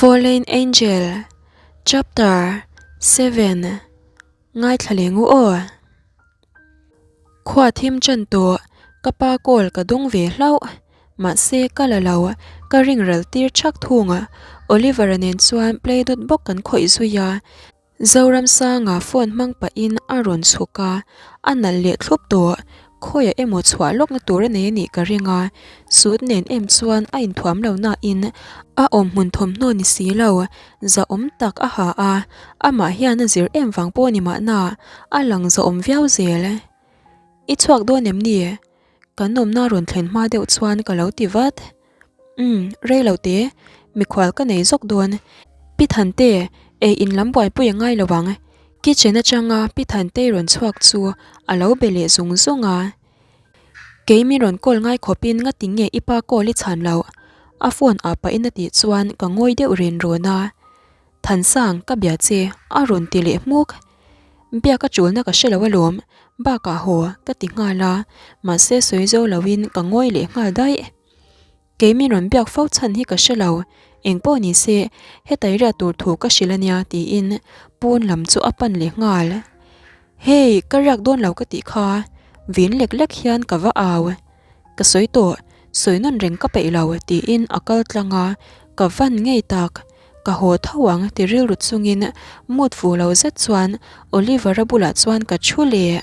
Fallen Angel Chapter 7 Ngaithla leh ngu aw. Khua thim chan tawh ka pa call ka dawng ve hlauh. Mahse ka la lo, ka ring ral tir thak thung a, Oliver-a nen chuan play dawt bawk kan khawih zui a. Zoramsanga phone hmang pahin a rawn chhuk a, a nalh leh thlup tawh. Khawiah emaw chhuah lawkna tur a nei a nih ka ring a, suit nen em chuan a inthuam lo nain a awmhmun thawmhnaw ni si lo, zahawm tak a ha a, amah hian a zir em vang pawh ni mahna a lang zahawm viau zel. I chhuak dawn em ni? Kan awmna rawn thlen hma deuh chuan ka lo ti vat. Umm, rei lo te, mikhual ka nei zawk dawn. Pi Thante, ei in lam buaipui a ngai lo ang. Kitchen atanga Pi Thantei rawn chhuak chu a lo be leh zung zung a. Kei min rawn call ngai khawpin ngati nge i pa call i chhan loh? A phone ah pahin a tih chuan ka ngawi deuh ren rawn a. Thansang, ka bia che, a rawn ti leh hmuk. Biak a tulna ka hre lo alawm, bakah haw ka ti nghal a, mahse sawi zo loin ka ngawi leh nghal daih. Kei min rawn biak fo chhan hi ka hre lo, eng pawh ni se hetai riat tur thu ka hrilh a nia tiin pawn lam chu a pan leh nghal. Hey, ka riak dawn lo ka tih kha, vin lek lek hian ka va au. Ka sawi tawh, sawi nawn reng ka peih lo tiin a kal tlang a, ka van ngei tak. Ka haw tho ang ti rilru chungin mood fuh lo zet chuan Oliver-a bulah chuan ka thu leh.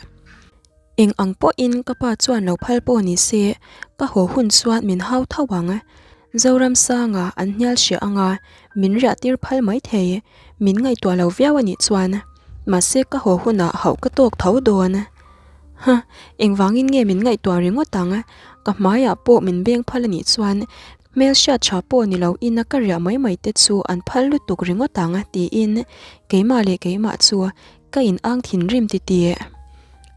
Eng ang pawhin ka pa chuan lo phal pawh ni se, ka haw hun chuan min hau tho ang. Zoramsanga an hnial hria anga min riah tir phal mai thei, min ngaihtuah lo viau a nih chuan. Mahse ka haw hunah hauh ka tawk tho dawn. Huh, engvangin nge min ngaihtuah ringawt ang? Ka hmaiah pawh min beng phal a nih chuan hmelhriat tha pawh ni lo ina ka riah mai mai te chu an phal lutuk ringawt ang tiin keimah leh keimah chu Ka in ang thinrim ti ti.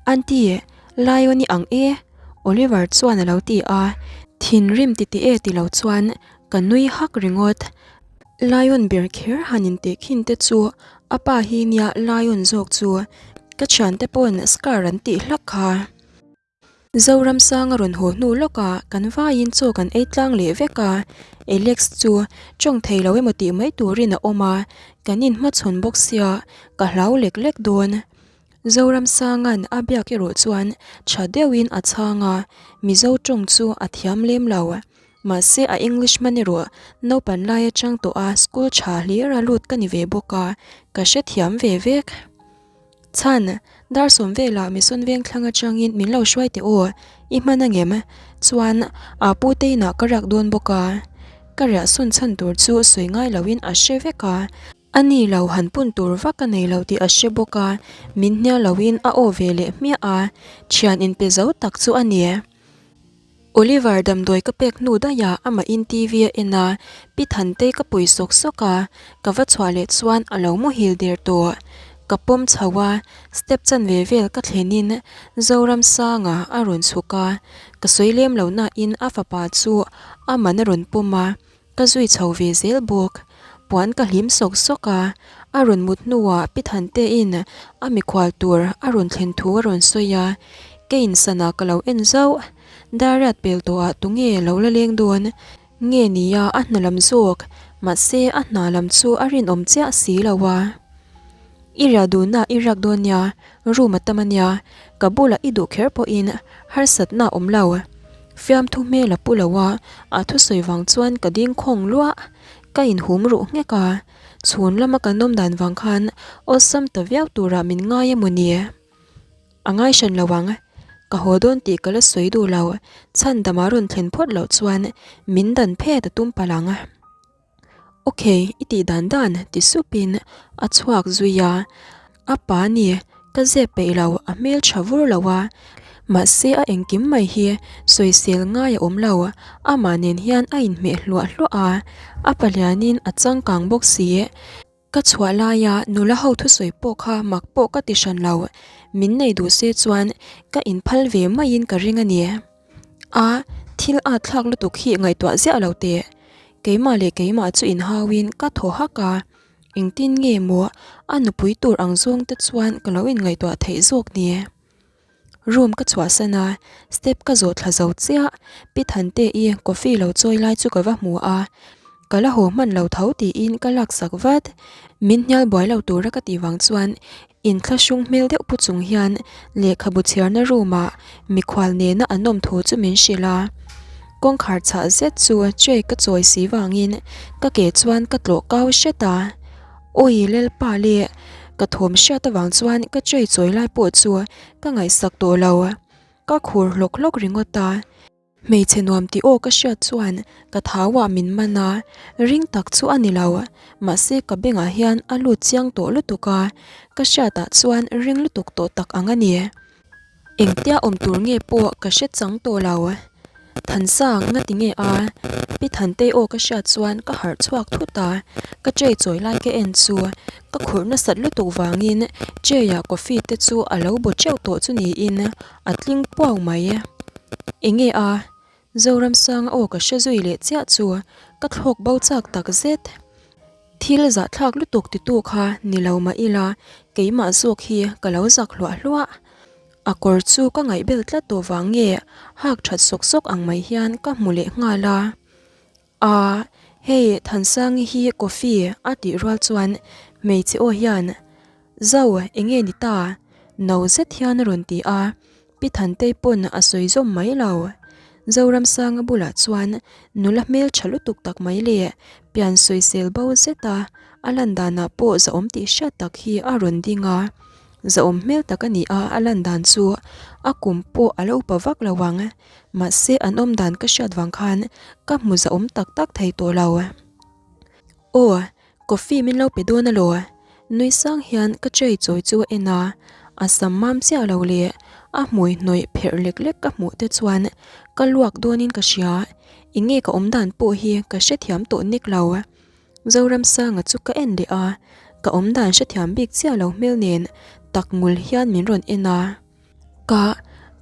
Aunty, Lion i ang e, Oliver chuan a lo ti a. Thinrim ti ti e ti lo chuan ka nui hak ringawt. Lion ber kher han in teh khin te chu a pa hi nia Lion zawk chu. Ka thiante pawn Scar an tih hlak kha. Zoramsanga rawn haw hnu lawkah kan vaiin chaw kan ei tlang leh vek a, Alex chu tawng thei lo emaw tih mai turin a awm a, kan inhmachhawn bawk sia ka hlau lek lek dawn. Zoramsanga'n a biak erawh chuan tha deuhin a chhang a, Mizo tawng chu a thiam lem lo. Mahse a English hman erawh naupan lai atang tawh a school tha hlir a lut ka ni ve bawk a, ka hrethiam ve vek. Chhan, dar sawm velah Mission veng thlang atangin min lo hruai teh aw, i hman angem? Chuan, aa pu te inah ka riak dawn bawk a. Ka riah sawn chhan tur chu sawi ngai loin a hre vek a. A ni lo han pun tur vak a nei lo tih a hre bawk a, min hnial loin a aw ve leh hmiah a, thian inpe zo tak chu a ni. Oliver damdawi ka pek hnu daih ah amahin TV a en a, Pi Thantei ka pui sawk sawk a, ka va chhuah leh chuan a lo muhil der tawh. Ka pawm chho a, step chanve vel ka thlen in Zoramsanga a rawn chhuk a, ka sawi lem lo na in a fapa chu aman a rawn pawm a, Ka zui chho ve zel bawk. Puan ka hlim sawk sawk a, a rawn mut hnuah Pi Thantein a mikhual tur a rawn thlen thu a rawn sawi a, ka insana ka lo en zauh. Dariat pel tawhah tunge lo la leng dawn? Nge nia a hna lam zawk, mahse a hna lam chu a rinawm chiah si lo a. I riah duhna i riak dawn nia, room a tam a nia, ka bulah i duh kher pawhin harsatna a awm lo. Fiamthu hmel a pu lo a, a thusawi vang chuan ka ding khawng luah. Ka inhum ruh nghek a, chhun lama kan awm dan vang khan awlsam ta viau turah min ngai emaw ni? A ngai hran lo ang, ka haw dawn tih ka la sawi duh lo, chhandama rawn thlen phawt loh chuan min dan phet a tum palh ang. Ok, i tih dan dan ti supin a chhuak zui a, a pa ni ka zep peih lo a hmel tha vur lo a, mahse a engkim mai hi sawisel ngai a awm lo, amah nen hian a inhmeh hluah hluah a, a palianin a changkang bawk si. Ka chhuah laia nula ho thusawi pawh kha mak pawh ka ti hran lo, min nei duh se chuan ka inphal ve maiin ka ring a ni. A, thil at thlak lutuk hi ngaihtuah ziah lo teh. Keimah leh keimah chu inhauin ka thaw hak a, engtin nge maw a nupui tur ang zawng te chuan ka lo inngaihtuah theih zawk ni. Room ka chhuahsan a, step ka zawh thla zo chiah, Pi Thante-i coffee lo chawi lai chu ka va hmu a. Ka la haw hman lo tho tiin ka laksak vat. Min hnial buai lo tura ka tih vang chuan inthlahrung hmel deuh pu chung hian lehkhabu chhiarna room ah mikhual nena an awm thu chu min hrilh a. Kawngkhar chhah zet chu tray ka chawi si vangin ka ke chuan ka tlawh kau hret a. Awi Lalpa le, ka thawm hriat avang chuan ka tray chawi lai pawh chu ka ngaihsak tawh lo. Ka khur hlawk hlawk ringawt a. Hmeichhe nuam tih aw ka hriat chuan ka thauah min man a, ring tak chu a ni lo. Mahse ka bengah hian a lut chiang tawh lutuk a, ka hriatah chuan ring lutuk tawh tak ang a ni. Engtia awm tur nge pawh ka hre chang tawh lo. Thansang nga ti nge a? Pi Thantei aw ka hriat chuan ka harh chhuak thut a, ka tray chawi lai ka en chu ka khurh nasat lutuk vangin tray ah coffee te chu a lo baw teuh tawh chu niin a tling puau mai. Enge a? Zoramsanga aw ka hre zui leh chiah chu ka thlawk bo chak tak zet. Thil zahthlak lutuk titu kha ni lo mah ila keimah zawk hi ka lo zak hluah hluah. A kawr chu ka ngaihbel tlat tawh vang nge hak that sawk sawk ang mai hian ka hmu leh nghal a. Aa, hei Thansangi hi coffee a tih rual chuan hmeichhe aw hian, Zo, enge ni ta? No zet hian a rawn ti a, Pi Thantei pawn a sawi zawm mai lo. Zoramsanga bulah chuan nula hmel tha lutuk tak mai leh pian sawisel bo zeta a lan danah pawh zahawm tih hriat tak hi a rawn ding a. Zahawm hmel tak a ni a, a lan dan chu a kum pawh a lo upa vak lo ang. Mahse an awm dan ka hriat vang khan ka hmu zahawm tak tak thei tawh lo. Aw, coffee min lo pe dawn alaw? Nui sang hian ka tray chawi chu a en a, a sam mam chiah lo leh a hmui hnawih pherh lek lek ka hmuh te chuan ka luak dawnin ka hria, enge ka awm dan pawh hi ka hrethiam tawh nek lo. Zoramsanga chu ka en leh a, ka awm dan hrethiam bik chiah lo hmel nen tak ngul hian min rawn en a. Ka,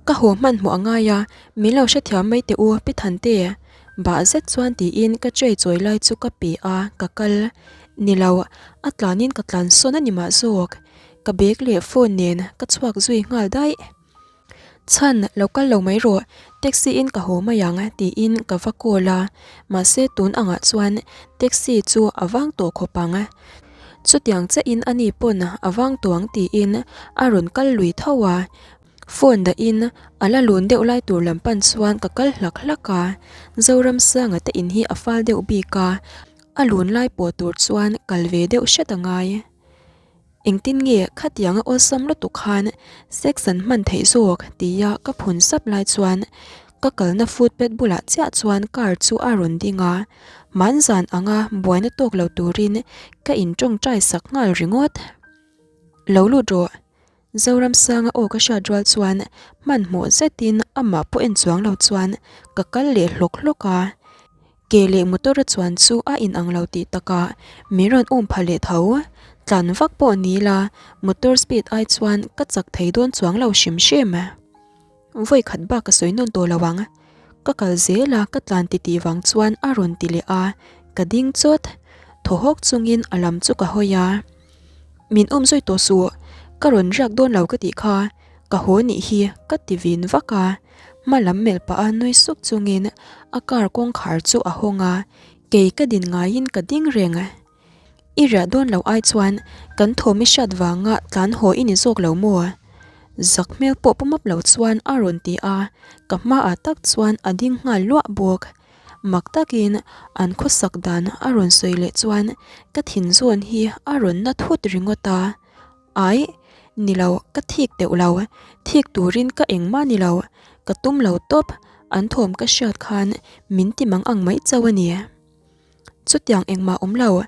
ka haw hmanhmawh a ngai a, min lo hrethiam mai teh u Pi Thante. Bah zet chuan tiin ka tray chawi lai chu ka pe a, ka kal. Ni lo, a tlanin ka tlan sawn a ni mah zawk. Ka bag leh phone nen ka chhuak zui nghal daih. Chhan, lo kal lo mai rawh, taxi in ka haw mai ang tiin ka va call a, mahse tun angah chuan taxi chu a vang tawh khawp ang. Chutiang chiahin a ni pawn a vang tuang tiin a rawn kal lui tho a, phone dahin a la lun deuh lai tur lam pan chuan ka kal hlak hlak a, Zoramsanga te in hi a fal deuh bik a, a lun lai pawh tur chuan kal ve deuh hret a ngai. Engtin nge khatianga awlsam lutuk khan sex an hman theih zawk tia ka phun sap lai chuan ka kalna footpath bulah chiah chuan car chu a rawn ding a, hmanzan anga buaina tawk lo turin ka in tawngtai sak nghal ringawt. Lo lut rawh. Zoramsanga aw ka hriat rual chuan hmanhmawh zetin amah pawh en chuang lo chuan ka kal leh hlawk hlawk a. Ke leh motor a chuan chu a inang lo tih takah min rawn um pha leh tho. Tlan vak pawh ni la, motor speed ai chuan ka chak thei dawn chuang lo hrim hrim. Vawi khat bak ka sawi nawn tawh lo ang. Ka kal zel a, ka tlan titih vang chuan a rawn ti leh a, ka ding chawt. Thaw hawk chungin a lam chu ka hawi a. Min um zui tawh suh, ka rawn riak dawn lo ka tih kha, ka haw nih hi ka ti vin vak a. Hma lam melh pah a nui suk chungin a car kawngkhar chu a hawng a, kei ka din ngaiin ka ding reng. I riah dawn loh ai chuan kan thawm i hriat vanga tlan haw i ni zawk lo maw? Zak hmel pawh pu map lo chuan a rawn ti a, ka hmaah tak chuan a ding nghal luah bawk. Mak takin an khawsak dan a rawn sawi leh chuan ka thin zawn hi a rawn na thut ringawt a. Aih, ni lo, ka thik deuh lo. Thik turin ka engmah ni lo. Ka tum lo tawp, an thawm ka hriat khan min ti mang ang mai chauh a ni. Chutiang engmah awm lo,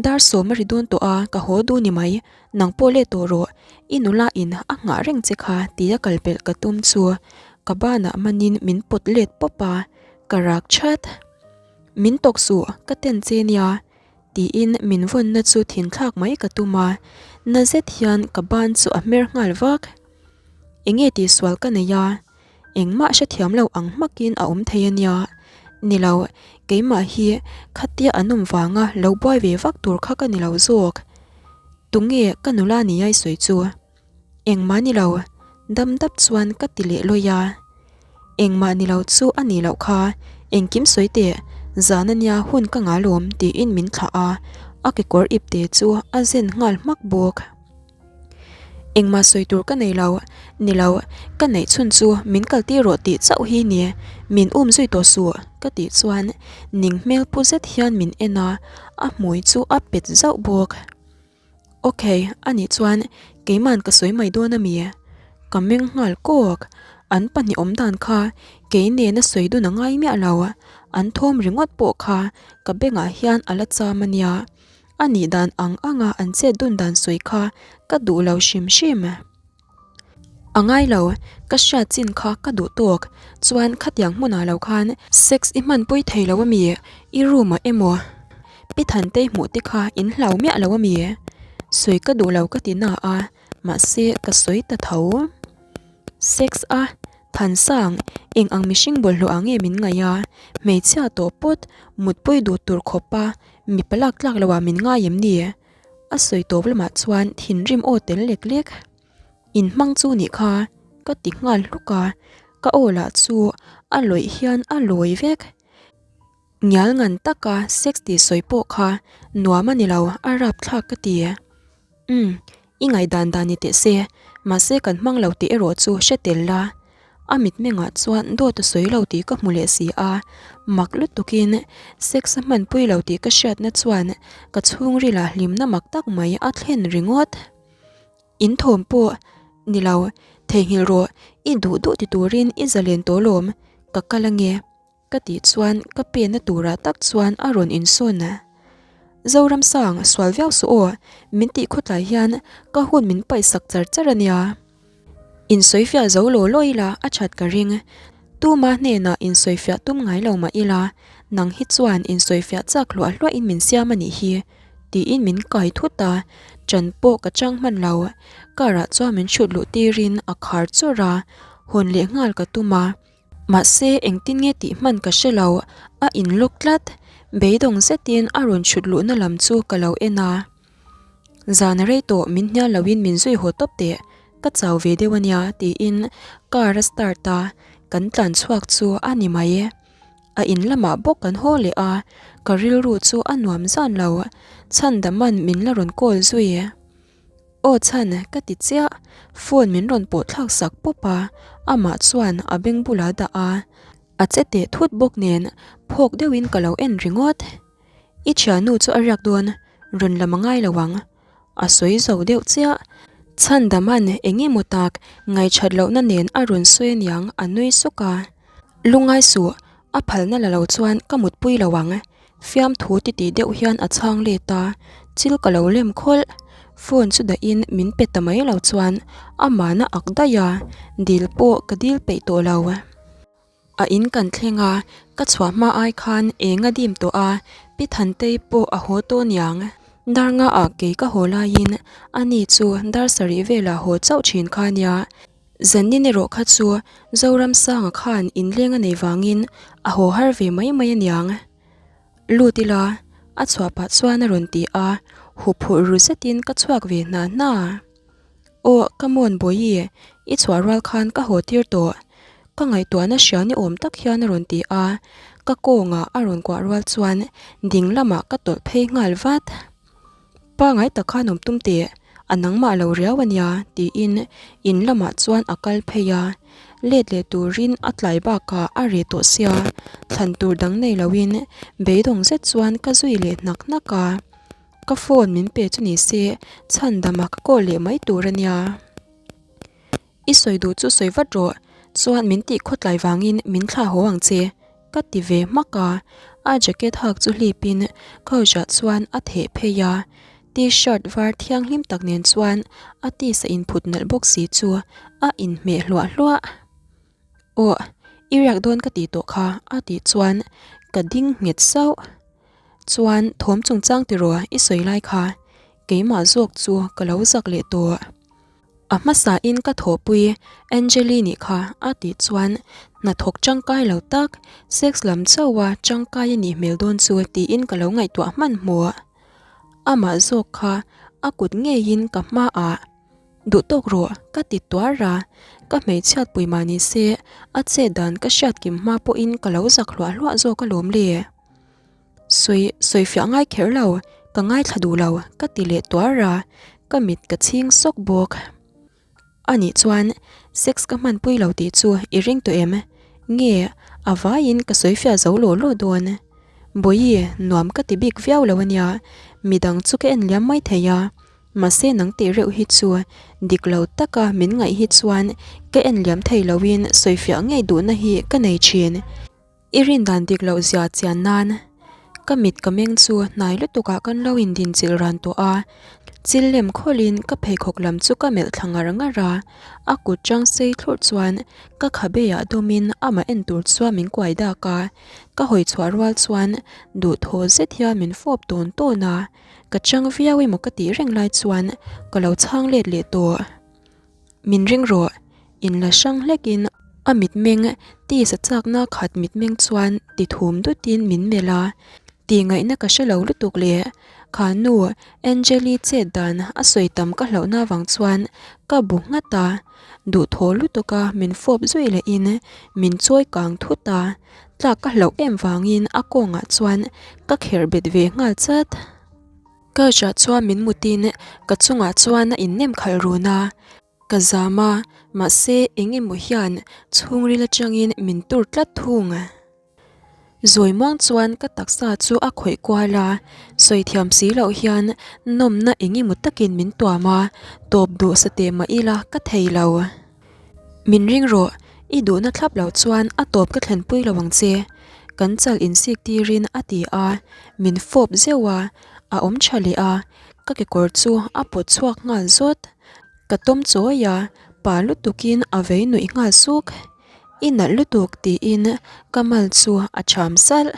dar sawm a ri dawn tawh a, ka haw duh ni mai, nang pawh let tawh rawh, i nula in a nghah reng che kha tia kal pelh ka tum chu ka banah manin min pawt let pawp a, ka rak chat. Min tawk suh, ka ten che nia tiin min vawnna chu thin thlak mai ka tum a, na zet hian ka ban chu a hmer nghal vak. Enge tihsual ka nei a? Engmah hrethiam lo ang hmakin a awm thei a nia. Ni lo, keimah hi khatia an awm vanga lo buai ve vak tur kha ka ni lo zawk. Tunge ka nula ni ai sawi chu? Engmah ni lo, dam dap chuan ka ti leh lawi a. Engmah ni lo chu a nih loh kha, engkim sawi teh. Zan ania hun ka ngah lawm tiin min thlah a, a kekawr ipte chu a zen nghal hmak bawk. Engmah sawi tur ka nei lo, ni lo, ka neih chhun chu min kal tir rawh tih chauh hi ni, min um zui tawh suh ka tih chuan ning hmel pu zet hian min en a, a hmui chu a pet zauh bawk. Ok, anih chuan keiman ka sawi mai dawn ami? Ka meng nghal kawk, an pahnih awm dan kha kei nena sawi dun a ngai miah lo, an thawm ringawt pawh kha ka bengah hian a la cham ania. A nih dan ang anga an chet dun dan sawi kha ka duh lo hrim hrim. A ngai lo, ka hriat chin kha ka duh tawk. Chuan khatiang hmunah lo khan sex i hmanpui thei lo ami? I room ah emaw? Pi Thantei hmuh te kha in hlau miah lo ami? Sawi ka duh lo ka ti na a, mahse ka sawi ta tho. Sex a Thansang, eng ang mihring bawlhhlawh ah nge min ngaih a? Hmeichhia tawh pawt, mutpui duh tur khawpa mipa lak tlak loh ah min ngai em ni? A sawi tawp lamah chuan thinrim aw tel lek lek. In hmang chu nih kha, ka ti nghal hluk a, ka aw lah chu a lawih hian a lawi vek. Ngial ngan taka sex tih sawi pawh kha nuam a ni lo, a rapthlak ka ti. Umm, i ngaihdan dan ni teh se, mahse kan hmang lo tih erawh chu hre tel la. A mitmengah chuan dawt a sawi lo tih ka hmu leh si a, mak lutukin sex a hmanpui lo tih ka hriatna chuan ka chhungrilah hlimna mak tak mai a thlen ringawt. In thawm pawh ni lo, theihnghilh rawh, i duh duh ti turin i zalen tawh lawm, ka kal ange. Ka tih chuan ka penna turah tak chuan a rawn insawn a. Zoramsang, sual viau suh aw, min tih khawtlai hian ka hun min paih sak char char a nia. Insawifiah zo law law ila a that ka ring. Tuma hnenah insawifiah tum ngai lo mah ila, nang hi chuan insawifiah chak hluah hluahin min siam a nih hi, tiin min kai thut a, ṭan pawh ka chang hman lo. Car ah chuan min hrut luh tirin a khar chawrh a, hawn leh nghal ka tum a. Mahse engtin nge tih hman ka hre lo, a in lawk tlat. Beidawng zetin a rawn chhut luhna lam chu ka lo en a. Zan rei tawh min hnial loin min zui haw tawp teh, ka chau ve deuh ania tiin car a start a, kan tlan chhuak chu a ni mai. A in lamah bawk kan haw leh a, ka rilru chu a nuam zan lo. Chhandaman min la rawn call zui. Aw chhan, ka ti chiah. Phone min rawn pawh thlak sak pawp a, amah chuan a beng bulah dah a. A che teh thut bawk nen phawk deuhin ka lo en ringawt. I thiannu chu a riak dawn, rawn lam a ngai lo ang. A sawi zo deuh chiah. Chhandaman eng emaw tak ngaihchat lohna nen a rawn sawi aniang a nui suk a. Lungngai suh, a phalna la lo chuan ka mutpui lo ang. Fiamthu titi deuh hian a chhang let a, chil ka lo lem khawlh. Phone chu dahin min pe ta mai lo chuan amahna ak daih a, dil pawh ka dil peih tawh lo. A in kan thleng a, ka chhuah hma ai khan eng a dim tawh a, Pi Thantei pawh a haw tawh niang. Dar nga ah kei ka haw laiin ani chu dar sarih velah haw chauh thin kha nia. Zanin erawh kha chu Zoramsanga khan inleng a nei vangin a haw har ve mai mai aniang. Lut ila, a chhuah pah chuan a rawn ti a, huphurh ru zetin ka chhuak ve hna hna. Aw, come on Bawihi, i chhuah rual khan ka haw tir tawh. Ka ngaihtuahna hria ni awm tak hian a rawn ti a, ka kawngah a rawn kuah rual chuan ding lamah ka tawlh phei nghal vat. Pangai tak khan awm tum teh, a nangmah lo riau a nia tiin in lamah chuan a kal phei a, let leh turin a tlai bakah a reh tawh sia, thlan tur dang nei loin beidawng zet chuan ka zui leh hnak hnak a, ka phone min pe chu ni se chhandama ka call leh mai tur a nia. I sawi duh chu sawi vat rawh, chuan min tih khawtlai vangin min thlah haw ang che, ka ti ve hmak a. A jacket hak chu hlipin couch ah chuan a theh phei a, t-shirt var thianghlim tak nen chuan a tisa inphut nalh bawk si chu a inhmeh hluah hluah. Aw, i riak dawn ka tih tawh kha a tih chuan ka ding nghet sauh. Chuan thawm chungchang tiraw i sawi lai kha, keimah zawk chu ka lo zak leh tawh. A hmasain ka thawhpui Angeli nih kha a tih chuan hnathawk tangkai lo tak, sex lam chauha tangkai a nih hmel dawn chu tiin ka lo ngaihtuah hmanhmawh. Amah zawk kha a kut ngeiin ka hmaah duh tawk rawh ka ti tuar a, ka hmeichhiat pui mah ni se a chet dan ka hriat kim hma pawhin ka lo zak hluah hluah zawk alawm le. Sawi sawi fiah ngai kher lo, ka ngaithla duh lo ka ti leh tuar a, ka mit ka chhing sawk bawk. Anih chuan sex ka hmanpui lo tih chu i ring tawh em? Nge a vaiin ka sawi fiah zo law law dawn? Bawihi nuam ka ti bik viau lo ania, midang chu ka en liam mai thei a, mahse nang tih reuh hi chu dik lo taka min ngaih hi chuan ka en liam thei loin sawi fiah ngei duhna hi ka nei thin. I rin dan dik loh zia chian nan ka mit ka meng chu hnai lutuk ah kan lo in din chilh ran tawh a, chil lem khawlh in ka pheikhawk lam chu ka melh thla ngar ngar a, a kut chang sei thlurh chuan ka khabe ah dawm in amah en tur chuan min kuai dak a, ka hawi chhuah rual chuan duhthaw zet hian min fawp tawn tawn a, ka chang viau emaw ka tih reng lai chuan ka lo chhang let leh tawh. Min ring rawh, inla hrang hlekin a mitmeng tisa chakna khat mitmeng chuan ti thum dutin min melh a, tih ngaihna ka hre lo lutuk leh kha nu Angeli chet dan a sawi tam ka hlauhna vang chuan ka bu nghat a, duhthaw lutuka min fawp zui lehin min chawi kang thut a, tlak ka hlauh em vangin a kawngah chuan ka kherh bet ve nghal chat. Couch ah chuan min mutin ka chungah chuan a innem khalh run a, ka zam a, mahse eng emaw hian chhungril atangin min tur tlat thung. Zawi muang chuan ka taksa chu a khawih kual a, sawi thiam si loh hian nawmna eng emaw takin min tuam a, tawp duh sa teh mah ila ka thei lo. Min ring rawh, i duhna thlap loh chuan a tawp ka thlenpui lo ang che, kan chal insik tirin a ti a, min fawp zeuh a, a awm tha leh a, ka kekawr chu a pawt chhuak nghal zawt. Ka tawm chawi a, pa lutukin a vei nuih nghal suk. I nalh lutuk tiin ka mal chu a cham salh.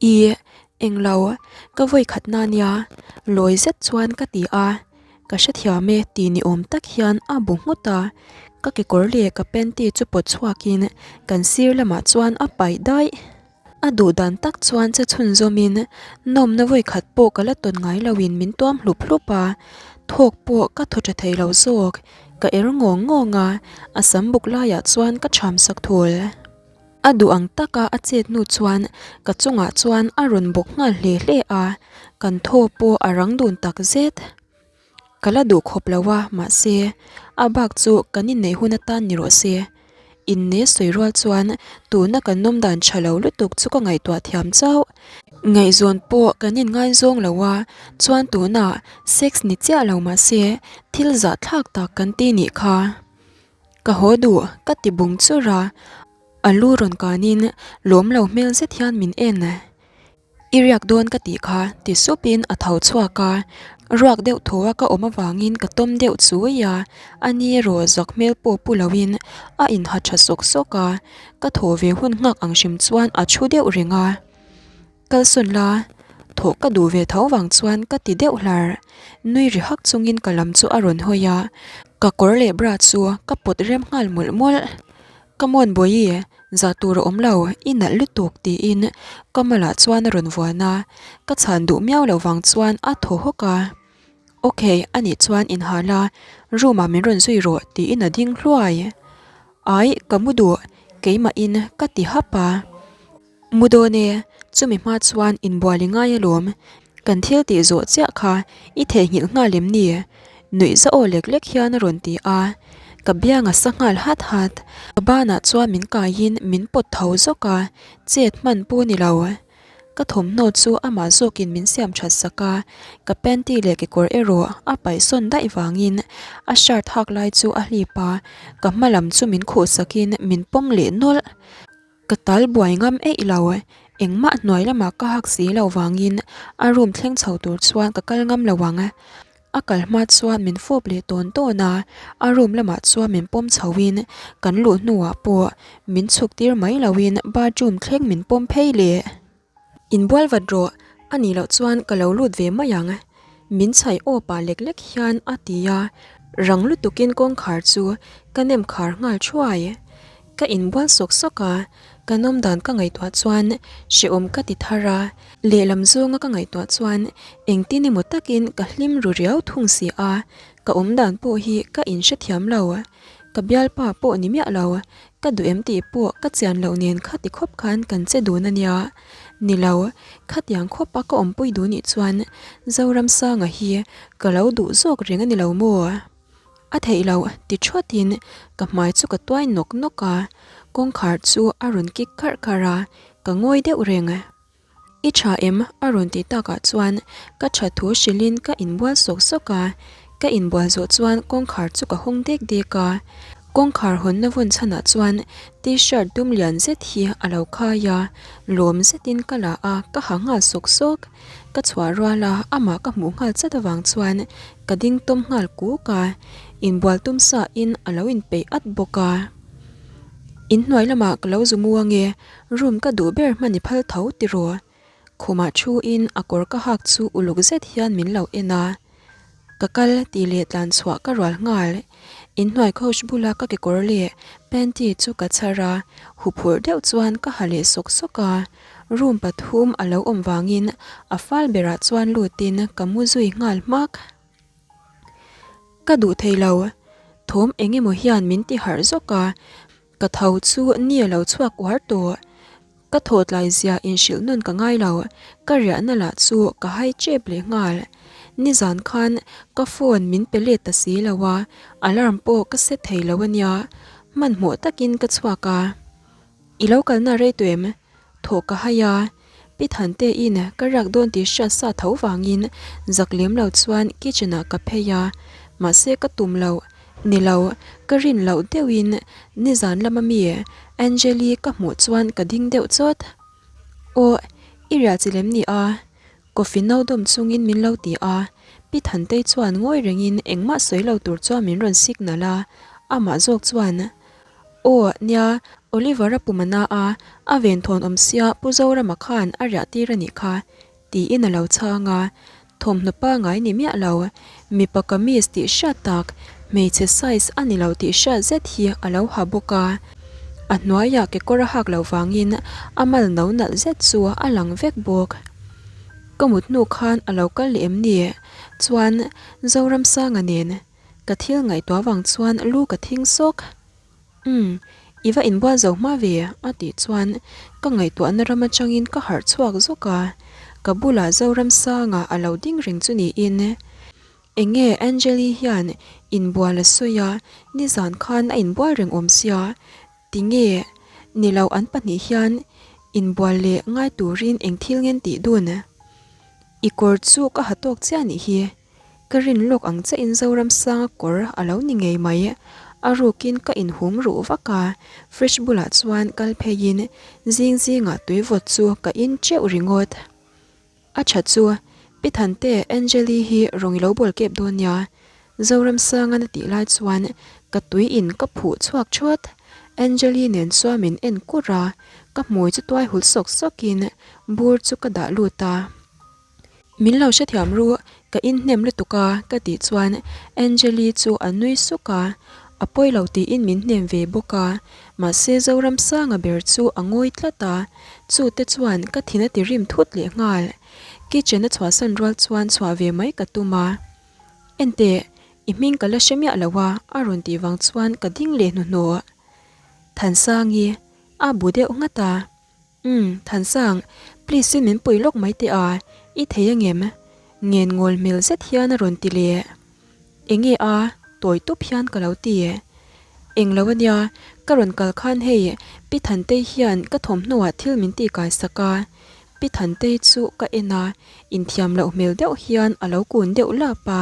I englo ka vawi khat na nia lawi zet chuan ka ti a, ka hrethiam e ti ni awm tak hian a bu nghut a, ka kekawr leh ka panty chu pawt chhuakin kan sir lamah chuan a paih daih. A duh dan tak chuan che chhunzawmin nawmna vawi khat pawh ka la tawn ngai loin min tuam hlup hlup a, thawk pawh ka thaw tha thei lo zawk, ka er ngawng ngawng a, a sam buk laiah chuan ka cham sak thul. A duh ang taka a chet hnu chuan ka chungah chuan a rawn bawk nghal hle hle a, kan thaw pawh a rang dun tak zet. Ka la duh khawp lo a, mahse a bak chu kan inneih hun atan ni rawh se. Inne sawi rual chuan tuna kan nawm dan tha lo lutuk chu ka ngaihtuah thiam chauh. Ngaihzawn pawh kan inngaizawng lo a, chuan tunah sex ni chiah lo mahse thil zahthlak tak kan ti nih kha. Ka haw duh, ka ti bung chur a, a lu rawn kanin lawm lo hmel zet hian min en. I riak dawn ka tih kha ti supin a tho chhuak a, ruak deuh thaw a ka awm avangin ka tawm deuh chui a, a ni erawh zak hmel pawh pu loin a inha tha sawk sawk a, ka thaw ve hun nghak ang hrim chuan a thu deuh reng a. Kalsawn la, thawh ka duh ve tho vang chuan ka ti deuh hlar. Nui ri hak chungin ka lam chu a rawn hawi a, ka kawr leh bra chu ka pawt rem nghal mawlh mawlh. Ka mawn bawihi, zah tur a awm lo, i nalh lutuk tiin ka malah chuan a rawn vuan a, ka chhan duh miau loh vang chuan a thaw hawk a. Ok, anih chuan inha la, room ah min rawn zui rawh tiin a ding hluai. Ai, ka mu duh, keimahin ka ti hap a. Mu dawn e, chumi hma chuan inbual i ngai alawm, kan thil tih zawh chiah kha i theihnghilh nghal em ni? Nuih za aw lek lek hian a rawn ti a, ka biang a sa nghal hat hat, ka banah chuan min kaiin min pawt tho zawk a, chet hman pawh ni lo. Ka thawmhnaw chu amah zawkin min siam that sak a, ka panty leh kekawr erawh a paih sawn daih vangin a shirt hak lai chu a hlip a, ka hma lam chu min khuh sakin min pawm leh nawlh. Ka tal buai ngam eih lo, engmah hnuai lamah ka hak si loh vangin a room thleng chho tur chuan ka kal ngam lo ang. A kal hma chuan min fawp leh tawn tawn a, a room lamah chuan min pawm chho in kan luh hnuah pawh min chhuk tir mai lo in bathroom thleng min pawm phei leh. Inbual vat rawh, a nih loh chuan ka lo lut ve mai ang. Min chhaih aw pah lek lek hian a ti a, rang lutukin kawngkhar chu ka nem khar nghal thuai. Ka inbual sawk sawk a, ka nawm dan ka ngaihtuah chuan hrehawm ka ti thar a, lehlam zawnga ka ngaihtuah chuan engtin emaw takin ka hlim ru riau thung si a, ka awm dan pawh hi ka inhrethiam lo. Ka bialpa pawh ni miah lo, Ka duh em tih pawh ka chian loh nen khati khawp khan kan che dun a nia. Ni lo, khatiang khawp a ka awmpui duh nih chuan Zoramsanga hi ka lo duh zawk reng a ni lo maw? A theih loh ti thawtin ka hmai chu ka tuai nawk nawk a, kawngkhar chu a rawn kik kharh kharh a, ka ngawi deuh reng. I tha em? a rawn ti takah chuan ka tha thu hrilhin ka inbual sawk sawk a, ka inbual zawh chuan kawngkhar chu ka hawng dek dek a, kawngkhar hawnna vawn chhanah chuan t-shirt dum lian zet hi a lo khai a, lawm zetin ka la a, ka ha nghal sawk sawk. Ka chhuah rual a, amah ka hmuh nghal chat avang chuan ka ding tawm nghal kuk a, inbual tum sa in a lo inpeih at bawk a. Inhnuai lamah ka lo zu mu ange, room ka duh ber hman i phal tho tiraw? Khumah thu in a kawr ka hak chu uluk zet hian min lo en a. Ka kal tih leh tlan chhuah ka rual nghal. Inhnuai couch bula ka kekawr leh panty chu ka chhar a, huphurh deuh chuan ka ha leh sawk sawk a. Room pathum a lo awm vangin a fal berah chuan lutin ka mu zui nghal hmak. Ka duh thei lo, thawm eng emaw hian min ti harh zawk a, ka tho chu ni a lo chhuak uar tawh. Ka thaw tlai zia inhrilh nawn ka ngai lo, ka riahna lah chu ka hai tep leh nghal. Nizan khan ka phone min pe let ta si lo a, alarm pawh ka set thei lo a nia, hmanhmawh takin ka chhuak a. I lo kalna rei tawh em? Thawh ka hai a, Pi Thanteiin ka riak dawn tih hriat sa tho vangin zak lem lo chuan kitchen ah ka phei a, mahse ka tum lo. Ni lo, ka rin loh deuhin nizan lama mi Angeli ka hmuh chuan ka ding deuh chawt. Aw, i riah chi lem ni a? Coffee no dawm chungin min lo ti a, Pi Thantei chuan ngawi rengin engmah sawi lo tur chuan min rawn signal a, amah zawk chuan, Aw, nia, Oliver-a pum a na a, a venthawn awm sia Pu Zorama khan a riah tir a nih kha, Tiin a lo chhang a, thawmhnaw pangai ni miah lo, mipa kamis tih hriat tak, hmeichhe size a ni lo tih hriat zet hi a lo ha bawk a. A hnuaiah kekawr a hak loh vangin a mal no nalh zet chu a lang vek bawk. Ka mut hnu khan a lo kal leh em ni? Chuan Zoramsanga nen ka thil ngaihtuah vang chuan lu ka thing sawk. Umm, i va inbual zo hma ve, a tih chuan ka ngaihtuahna ram atangin ka harh chhuak zawk a, ka bulah Zoramsanga a lo ding reng chu niin. Enge Angeli hian inbual a sawi a, nizan khan a inbual reng awm sia, tinge nilo an pahnih hian inbual leh ngai turin eng thil ngen tih dun? I kawr chu ka ha tawk chiah nih hi. Ka rin lawk ang che in Zoramsanga kawr a lo ni ngei mai. A rukin ka inhum ruh vak a, fridge bulah chuan kal pheiin zing zingah tui vawt chu ka in teuh ringawt. A tha chu, Pi Thante, Angeli hi rawng i lo bawl kep dawn nia. Zoramsanga'n a tih lai chuan ka tui in ka phuh chhuak thawt. Angeli nen chuan min en kur a, ka hmui chu tuai hul sawk sawkin bur chu ka dah lut a. Min lo hrethiam ru, ka inhnem lutuk a ka tih chuan Angeli chu a nui suk a, a pawi lo tiin min hnem ve bawk a, mahse Zoramsanga ber chu a ngawi tlat a, chu te chuan ka thin a ti rim thut leh nghal. Kitchen a chhuahsan rual chuan chhuah ve mai ka tum a, Enteh, i hming ka la hre miah lo a a rawn tih vang chuan ka ding leh hnuhnawh. Thansangi a bu deuh nghat a. Umm, Thansang, please in min pui lawk mai teh a, i thei angem? Ngen ngawl hmel zet hian a rawn ti leh. Enge a, tawi tup hian ka lo ti. Eng lo ania, ka rawn kal khan hei Pi Thantei hian ka thawmhnaw ah thil min ti kai sak a. Pi Thantei chu ka en a, inthiam loh hmel deuh hian a lo kun deuh lap a.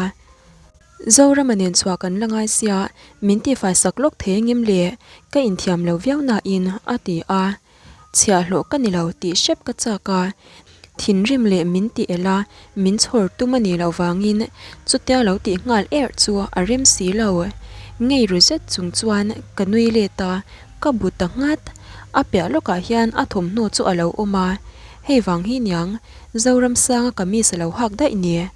Zorama nen chhuah kan la ngai sia, min ti fai sak lawk thei angem le? Ka inthiam lo viau nain, a ti a. Chhiahhlawh ka ni lo tih hrep ka chak a, thinrim leh min ti el a, min chhawr tum a nih loh vangin chutia lo tih nghal erh chu a rem si lo. Ngei ru zet chung chuan ka nui let a, ka bu ta nghat. A piah lawkah hian a thawmhnaw chu a lo awm a, hei vang hi niang Zoramsanga kamis a lo hak daih ni.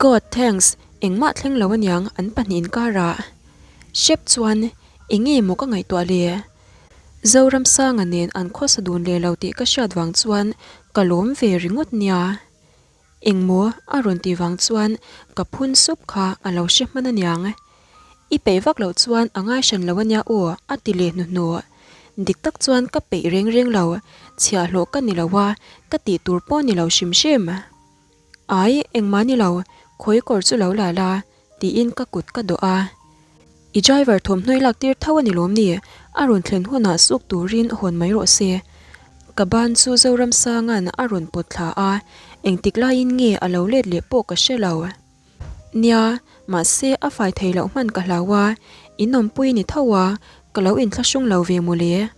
God thanks, engmah thleng lo aniang an pahnih inkarah. Hrep chuan enge maw ka ngaihtuah le? Zoramsanga nen an khawsa dun leh lo tih ka hriat vang chuan ka lawm ve ringawt nia. Engmaw a rawn tih vang chuan ka phun sup kha a lo hre hman aniang. I peih vak loh chuan a ngai hran lo ania aw a ti leh hnuhnawh. Dik tak chuan ka peih reng reng lo. Chhiahhlawh ka ni lo a, ka tih tur pawh ni lo hrim hrim. Ai, engmah ni lo, khawi kawr chu lo la la, tiin ka kut ka dawh a. I driver thawmhnaw i lak tir tho a ni lawm ni? A rawn thlen hunah suk turin hawn mai rawh se. Ka ban chu Zoramsanga'n a rawn pawt thla a, engtik laiin nge a lo let leh pawh ka hre lo. Nia, mahse a fai thei loh hman ka hlau a, in awmpui ni tho a, ka lo inthlahrung lo ve mawle.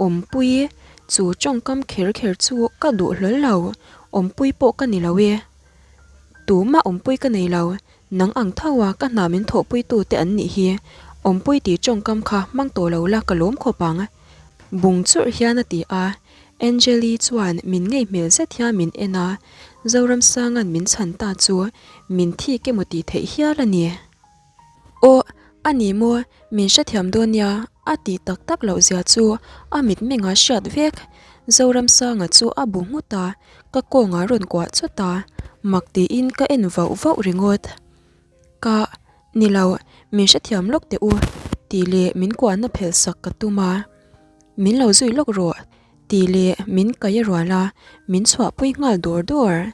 Awmpui, chu tawngkam kher kher chu ka duh hlawl lo, awmpui pawh ka ni lo e. Tumah awmpui ka nei lo, nang ang tho a ka hna min thawhpui tu te an nih hi, awmpui tih tawngkam kha hmang tawh lo la ka lawm khawp ang. Bung churh hian a ti a, Angeli chuan min ngei hmel zet hian min en a, Zoramsanga'n min chhan ta chu min thik emaw tih theih hial a ni. Aw, a ni maw, min hrethiam dawn nia, a tih tak tak loh zia chu a mitmeng a hriat vek. Zoramsanga chu a bu nghut a, ka kawngah rawn kuah chawt a, mak tiin ka en vauh vauh ringawt. Ka, ni lo, min hrethiam lawk teh u, tih leh min kuahna phelh sak ka tum a. Min lo zui lawk rawh, Tih leh min kai a rual a, min chhuahpui nghal dawr dawr.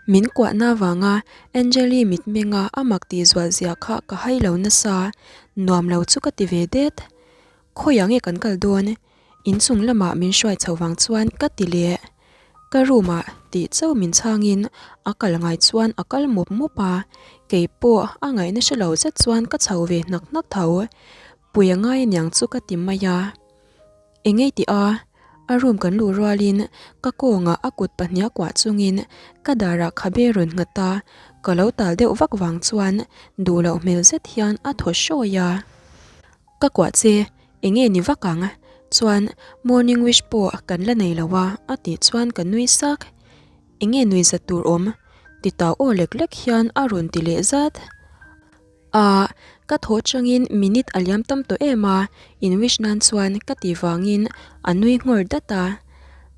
Min kuahna avanga Angeli mitmenga a mak tih zual zia kha ka hai lo nasa, nuam lo chu ka ti ve det. Khawiah nge kan kal dawn? Inchung lamah min hruai chho vang chuan ka ti leh. Ka room ah tih chauh min chhangin a kal ngai chuan a kal mup mup a, keipawh a ngaihna hre lo zet chuan ka chho ve hnak hnak tho. Pui a ngai aniang chu ka ti mai a. Engei tih a, a room kan luh rualin ka kawngah a kut pahniha kuah chungin ka darah khabe rawn nghat a, ka lo tal deuh vak vang chuan duh loh hmel zet hian a thaw hrawi a. Ka kuah che, enge ni vak ang? Chuan morning wish pawh kan la nei lo a a tih chuan ka nui sak. Enge nui zat tur awm? Ti tau aw lek lek hian a rawn ti leh zat. A, ka thaw changin minute a liam tam tawh em a, in wish nan chuan ka ti vangin a nui nghawr dat a.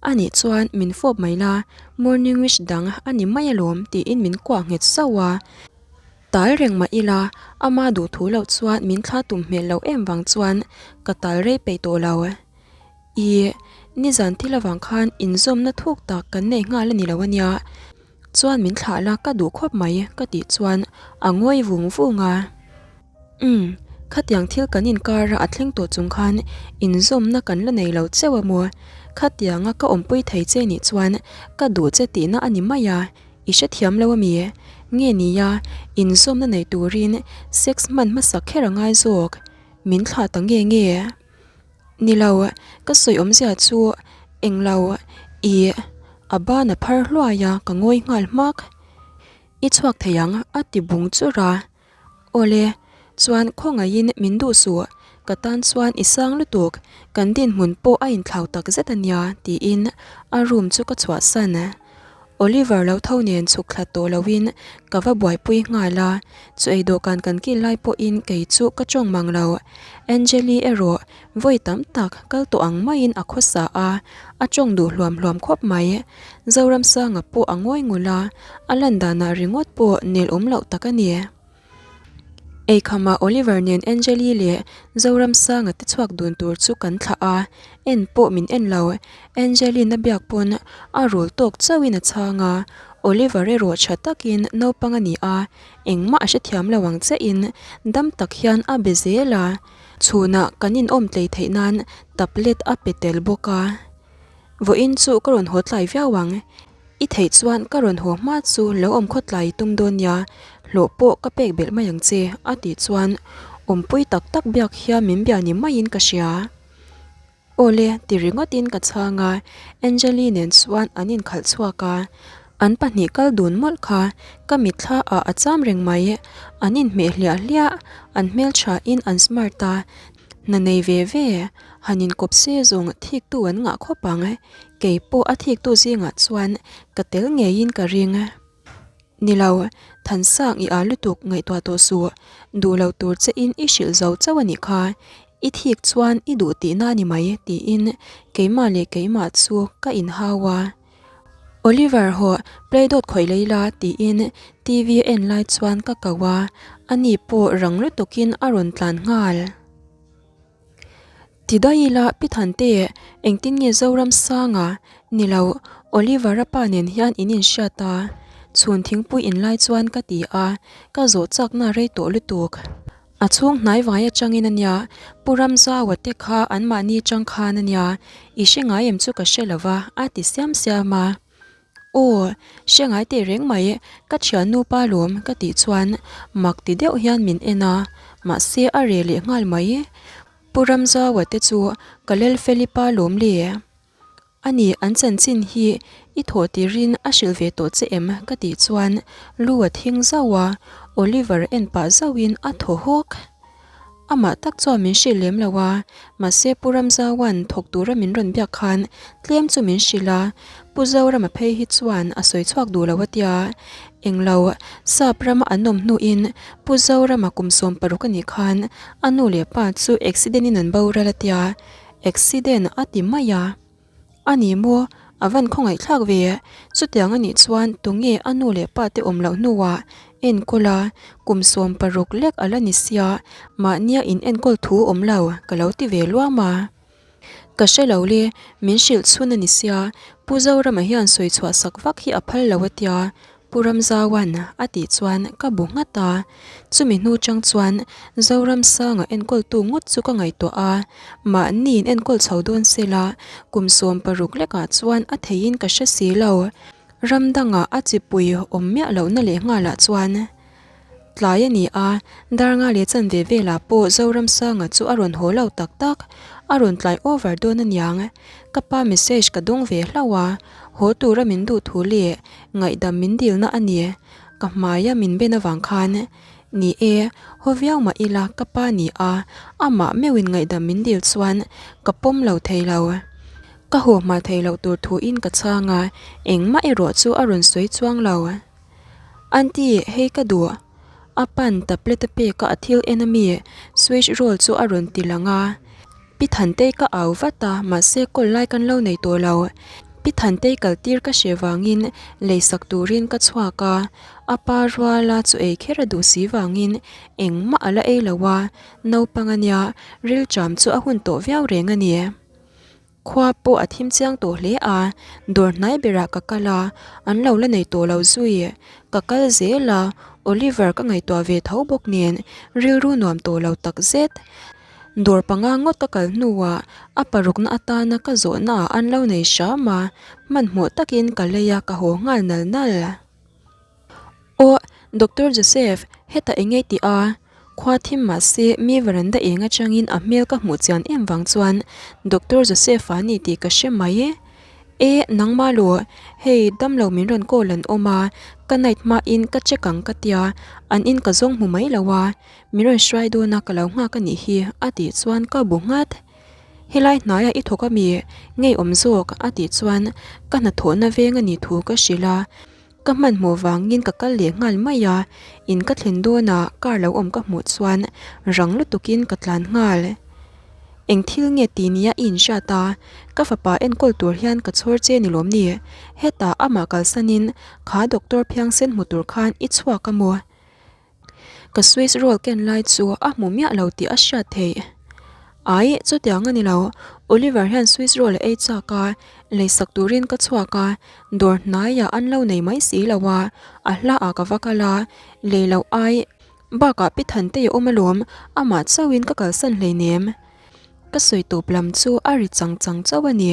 Anih chuan min fawp mai la, morning wish dang a ni mai alawm tiin min kuah nghet sauh a. Tal reng mah ila, ama duhthu loh chuan min thla tum hmel loh em vang chuan ka tal rei peih tawh lo. Ih, nizan thil avang khan inzawmna thuk tak kan nei nghal a ni lo ania. Chuan min thlah la ka duh khawp mai ka tih chuan a ngawi vung vung a. Umm, khatiang thil kan inkar a a thleng tawh chung khan inzawmna kan la nei lo cheu a maw? Khatianga ka awmpui thei che nih chuan ka duh che tihna a ni mai a, i hrethiam lo a mi? Nge nia, inzawmna nei turin sex hman hmasak kher a ngai zawk? Min thlah ta nge nge? Ni lo, ka sawi awmzia chu eng lo i a ban a phar hluai a, ka ngawi nghal hmak. I chhuak thei ang a ti bung churh a. Awle, chuan khawngaihin min duh suh, ka tan chuan i sang lutuk, kan dinhmun pawh a inthlau tak zet a nia tiin a room chu ka chhuahsan. Oliver lo tho nen chhuk thla tawh loin ka va buaipui nghal a, chu ei dawhkan kan kil lai pawhin kei chu ka tawng mang lo. Angeli erawh vawi tam tak kal tawh ang maiin a khawsa a, a tawng duh hluam hluam khawp mai. Zoramsanga pawh a ngawi ngul a, a lan danah ringawt pawh nel awm loh tak a ni. Eikhama Oliver nen Angeli leh Zoramsanga te chhuak dun tur chu kan thlah a, en pawh min en lo. Angeli'n a biak pawn a rul tawk chauhin a chhang a, Oliver erawh tha takin naupang a ni a, engmah a hrethiam lo ang chiahin dam tak hian a be zel a, chhunah kan inawm tlei theih nan tablet a pe tel bawk a. Vawiin chu ka rawn haw tlai viau ang. I theih chuan ka rawn haw hma chu lo awm khawtlai i tum dawn nia, hlawh pawh ka pek belh mai ang che, a tih chuan awmpui tak tak biak hian min bia ni maiin ka hria. Awle, ti ringawtin ka chhang a, Angeli nen chuan an inkhalh chhuak a, an pahnih kal dun mawlh kha ka mitthla ah a cham reng mai, an inhmeh hliah hliah, an hmelthain an smart a, hna nei ve ve, han inkawp se zawng thiktu an ngah khawp ang. Kei pawh a thiktu zingah chuan ka tel ngeiin ka ring. Ni lo, Thansang i â lutuk ngaihtuah tawh suh, duh lo tur che in i hrilh zo chauh a nih kha, i thik chuan i duh tihna a ni mai tiin keimah leh keimah chu ka inhau a. Oliver hawh play dawt khawih lei la tiin TV a en lai chuan ka ko a, ani pawh rang lutukin a rawn tlan nghal. Ti daih ila Pi Thante, engtin nge Zoram sanga? Ni lo, Oliver-a pa nen hian in inhriat a, chhun thingpui in lai chuan ka ti a, ka zawh chakna rei tawh lutuk. A chhung hnai vai atangin a nia, Pu Ramzaua te kha anmahni chang khan a nia, i hre ngai em chu ka hre lo va, a ti siam siam a. Aw, hre ngai teh reng mai, ka thiannu pa lawm ka tih chuan mak ti deuh hian min en a, mahse a reh leh nghal mai. Pu Ramzaua te chu ka Lelfeli pa lawm le. Ani, an chanchin hi i thawh tirin a hrilh ve tawh che em? ka tih chuan lu a thing zauh a, Oliver en pah zauhin a thaw hawk. Amah tak chuan min hrilh lem lo a, mahse Pu Ramzaua'n thawk tura min rawn biak khan tlem chu min hrilh a, Pu Zorama phei hi chuan a sawi chhuak duh lo a tia. Englo, Sap rama an awm hnuin Pu Zorama kum 16 a nih khan a nu leh pa chu accident in an boral a tia, accident a ti mai a. A ni maw? A van khawngaih thlak ve. Chutiang a nih chuan tunge a nu leh pa te awm loh hnuah enkawl a, kum 16 lek a la ni sia, mahnia in enkawl thu awm lo ka lo ti ve luam a. Ka hre lo le, min hrilh chhun a ni sia, Pu Zorama hian sawi chhuah sak vak hi a phal lo a tia, Pu Ramzaua'n a tih chuan ka bu nghat a, chumi hnu chang chuan Zoramsanga enkawltu ngawt chu ka ngaihtuah a, mahniin enkawl chho dawn se la, kum 16 lekah chuan a theihin ka hre si lo. Ram dangah a chipui awm miah lohna leh nghalah chuan tlai a ni a, dar nga leh chanve velah pawh Zoramsanga chu a rawn haw lo tak tak, a rawn tlai over dawn aniang. Ka pa message ka dawng ve hlauh a, haw tura min duh thu leh Ngaihdam min dilna a ni. Ka hmaia min ben avang khan, Ni e, haw viau mah ila ka pa ni a, amah meuhin ngaihdam min dil chuan ka pawm lo thei lo. Ka haw hma thei loh tur thuin ka chhang a, engmah erawh chu a rawn sawi chuang lo. Aunty, hei ka duh. A pan tablet a pek a, a thil en a mi, switch roll chu a rawn ti lang a. Pi Thantei ka au vat a, mahse call lai kan lo nei tawh lo. Pi Thantei kal tir ka hre vangin lei sak turin ka chhuak a, a pa ruala chu ei kher a duh si vangin engmah a la ei lo a, naupang a nia, rilṭam chu a hun tawh viau reng a ni. Khua pawh a thim chiang tawh hle a, dawr hnai berah ka kal a, an lo la nei tawh lo zui. Ka kal zel a, Oliver ka ngaihtuah ve tho bawk nen rilru nuam tawh lo takzet. Dawr panga ngawt ka kal hnuah a parukna atana ka zawhnaah an lo nei hram a, hmanhmawh takin ka lei a ka haw nghal nal nal. Aw, Doctor Joseph, hetah eng nge i tih a? Khua thim mah se mi veranda eng atangin a hmel ka hmuh chian em vang chuan Doctor Joseph-a ni tih ka hre mai. E, nangmah lo, hei damlo min rawn call an awm a, ka night hmain ka check ang ka tia, an in ka zawng hmu mai lo a, Min rawn hruai dawn a ka lo nghak a nih hi a tih chuan ka bu nghat. Helai hnaiah i thawk a mi ngei awm zawk a tih chuan ka hnathawhna veng a nih thu ka hrilh a. Ka hmanhmawh vangin ka kal leh nghal mai a, in ka thlen dawnah car lo awm ka hmuh chuan rang lutukin ka tlan nghal. Eng thil nge ti nia i inhriat a, ka fapa enkawl tur hian ka chhawr che ni lawm ni? Hetah amah kalsanin kha doctor phiangsen hmu tur khan i chhuak a maw? Ka Swiss roll ken lai chu a hmu miah lo tih a hriat theih. Ai, chutiang a ni lo. Oliver hian Swiss roll a ei chak a, leisak turin ka chhuak a, dawr hnaiah an lo nei mai si lo a, a hlaah ka va kal a, lei loh ai. Bakah Pi Thantei a awm alawm, amah chauhin ka kalsan hleinem. Ka sawi tawp lam chu a ri chang chang chauh a ni.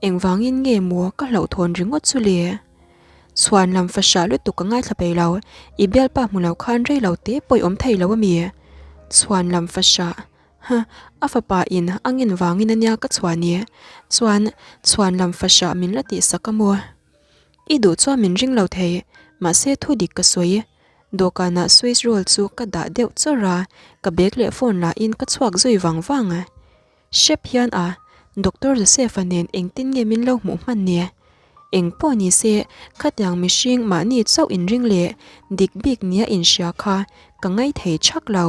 Engvangin nge maw ka hlauhthawn ringawt chu le? Chhuan lam fahrah lutuk ka ngaithla peih lo, i bialpa hmu lo khan rei lo te pawh i awm thei lo a mi? Chhuan lam fahrah, huh, a fapa in a ngin vangin a nia ka chhuan i, chuan chhuan lam fahrah min la tihsak a maw? I duh chuan min ring lo thei, mahse thu dik ka sawi. Dawhkanah Swiss roll chu ka dah deuh chawrh a, ka bag leh phone lah in ka chhuak zui vang vang. Hrep hian a, Doctor Joseph-a nen engtin nge min lo hmuh hman ni? Eng pawh ni se, khatiang mihring mahni chauh inring leh dik bik nia inhria kha ka ngaithei thak lo.